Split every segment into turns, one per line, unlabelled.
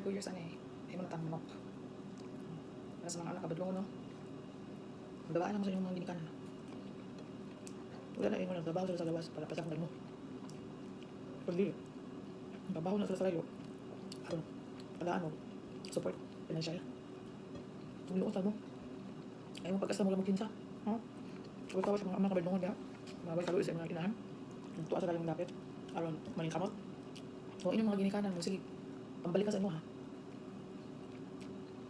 After 2 years ani, himo na tang manok. Para sa mga anak kabadlongon, no. Magdawaan lang mo sa inyong mga ginikanan. Wala na ingon, nagtrabaho sila sa gawas para pasakdan mo. Kundi, trabaho na sila sa layo. Aron, wala ano, support, financial. Tungluot mo. Ay mo pagkasa mo lang magkinsa. Ha? Kaway sa mga anak kabadlongon diha. Mabay kaluoy sa mga inahan. Tuwa sa kayong lapit. Aron, maning kamot. Kung inyong mga ginikanan mo, sige, pambalik ka sa inyo ha.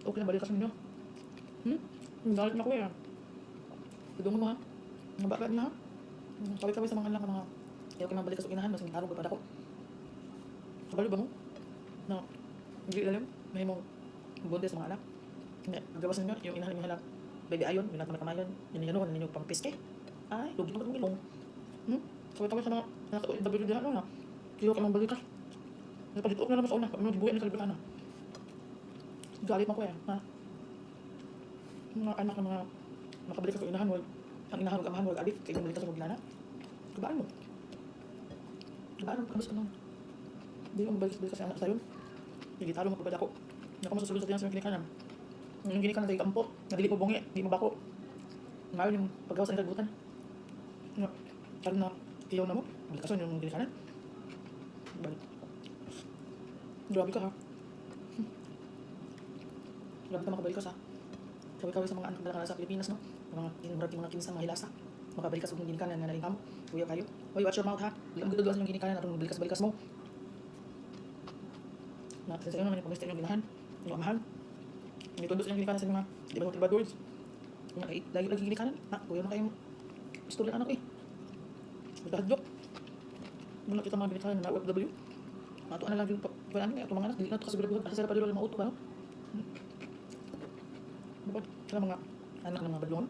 Okay na, balik ka sa inyo. Ang galit na ko eh. Tudungan mo ha. Ang baba niya ha. Kaway-kaway sa mga anak mga ayaw kayo mabalik ka sa inahan, mas tarong pa ako. Kabalo ba mo? Na, hindi alam, may mong buntis sa mga anak. Hindi, gawas ninyo, yung inahan ninyo halak. Baby ayon, yung natamay kamayon, yun yun, yun yung pangpiske. Ay, lugi naman mong ilong. Kaway-kaway sa mga anak sa OFW diha, ano na. Ayaw kayo mabalik ka. Napalito na naman sa una, ano, gibuhi na sa librana. Galit mo ko eh, ha? Mga anak ng mga makabalik ka sa inahan, wag, ang inahan, wag amahan, wag adik, kaya balik ka sa maglana. Kabaan mo. Kabaan mo, pagkabas ka nun. Hindi mo mabalik-balik ka sa anak sa'yo. Hindi talo mo ako. Hindi ako masusulod sa tiyan sa mga ginikanan. Yung ginikanan sa ikampo, na dili mo bungi, di mo bako. Ngayon yung paggawas sa kalibutan. Nga, karon na, iyaw na mo, balik ka sa yung ginikanan. Balik. Grabe ka ha. Grabe ka makabalik ka sa. Kaway-kaway sa mga anak na sa Pilipinas, no? Mga murag yung mga kinsa, mga hilasa. Makabalik ka sa kong ginikanan nga naling kamo. Kuya kayo. Hoy, watch your mouth ha. Dili mo gituduan sa inyong ginikanan atong balikas-balikas mo. Na, sa inyo naman yung pag yung ginahan, yung amahan. Hindi tundo sa inyong ginikanan sa inyong mga, di ba yung bad words? Nga, eh, lagi lagi ginikanan. Na, kuya na kayong istorya anak eh. Magkahadlok. Muna kita mga ginikanan na OFW. Ato na lang yung wala na ato mga anak, dili na to kasiguro asa sila pa dilo mauto ba no? Bukod sila mga anak ng mga badlongon.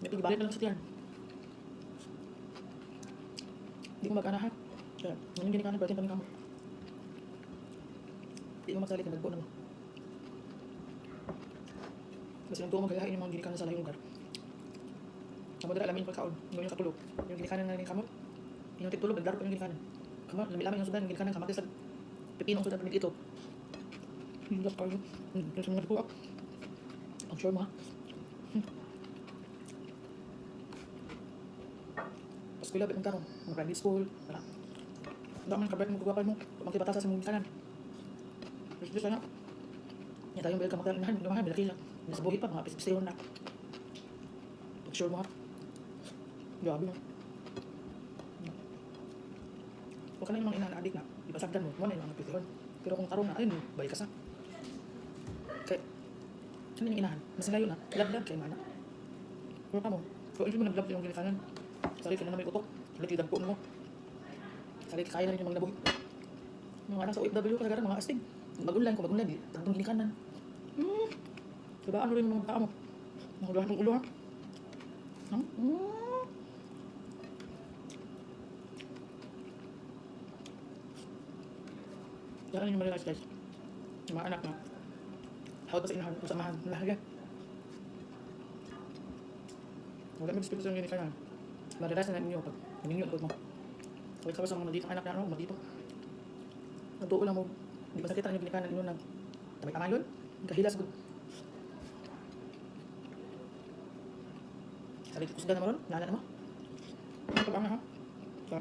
May pagbalik na lang sa tiyan. Di mo mag-ana ha. Kaya, ngayon ginikanan, pwede pa kamo. Di mo magsalit ng dagpo na mo. Kasi nagtuo magayahin yung mga ginikanan sa layong lugar. Amo dira alamin pagkaon, yung katulog. Yung ginikanan na rin kamo. Yung tigtulog, naglaro pa yung ginikanan. Kamo, lami-lami yung sudan, yung ginikanan kamati sa pipino ang sudan pamit ito. Hindi kayo. Yung sa mga dagpo. Ang sure mo ha. Eskwela ba karon? Mga private school, wala. Dami man kabait mo kagwapal mo. Pamangkibata sa mong ginikanan. Diyos Diyos na. Nya tayong bel ka magtanahan, lumahan, bilaki lang. Nasa buhi pa, mga pis-pisayon na. Pag sure mo ha. Grabe mo. Huwag ka na yung mga inahan adik na. Ipasagdan mo, mo na yung mga pisihon. Pero kung karon na, ayun, balik ka sa. Kaya, ano yung inahan? Mas layo na, love kay mana. Pero ka mo, kung hindi mo nag-love yung ginikanan, sarili ka na may utok, sarili dagpo mo. Sarili kaya na rin yung mga nabuhi. Mga anak sa OFW, kasagaran, mga astig. Mag-online, kung mag-online, di, tantong ginikanan. Diba, ano rin yung mga baka mo? Mga ng ulo, ha? Hmm? Kaya yung marialize, guys. Yung mga anak na, hawad pa sa inahan, sa amahan, lahat yan. Wala may respeto sa inyong ginikanan. Marialize na ninyo pag ninyo ang mo. Kaway kaway sa mga nandito anak na ano, madito. Nagtuo lang mo, di ba sakit ang inyong ginikanan ninyo ng tamay tamayon? Kahilas gud. Sabi ko kusgan na mo ron, nana na mo. Ano ka ba ha? So,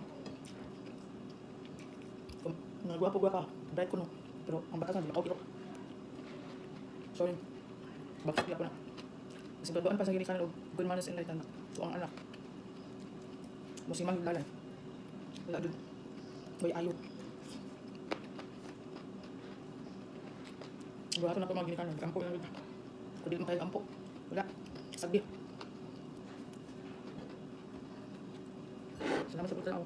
kung mga gwapo-gwapa, bright ko no. Pero ang bata sa di ba kiro. Sorry. Bakit ko na. Kasi doon pa sa ginikanan og good manners and right anak. So ang anak. Musimang dalan. Wala dun. May ayo. Wala na po mga ginikanan. Kampo na rin. Kung di mo kayo kampo. Wala. Sagdi. Salamat sa pagtanaw.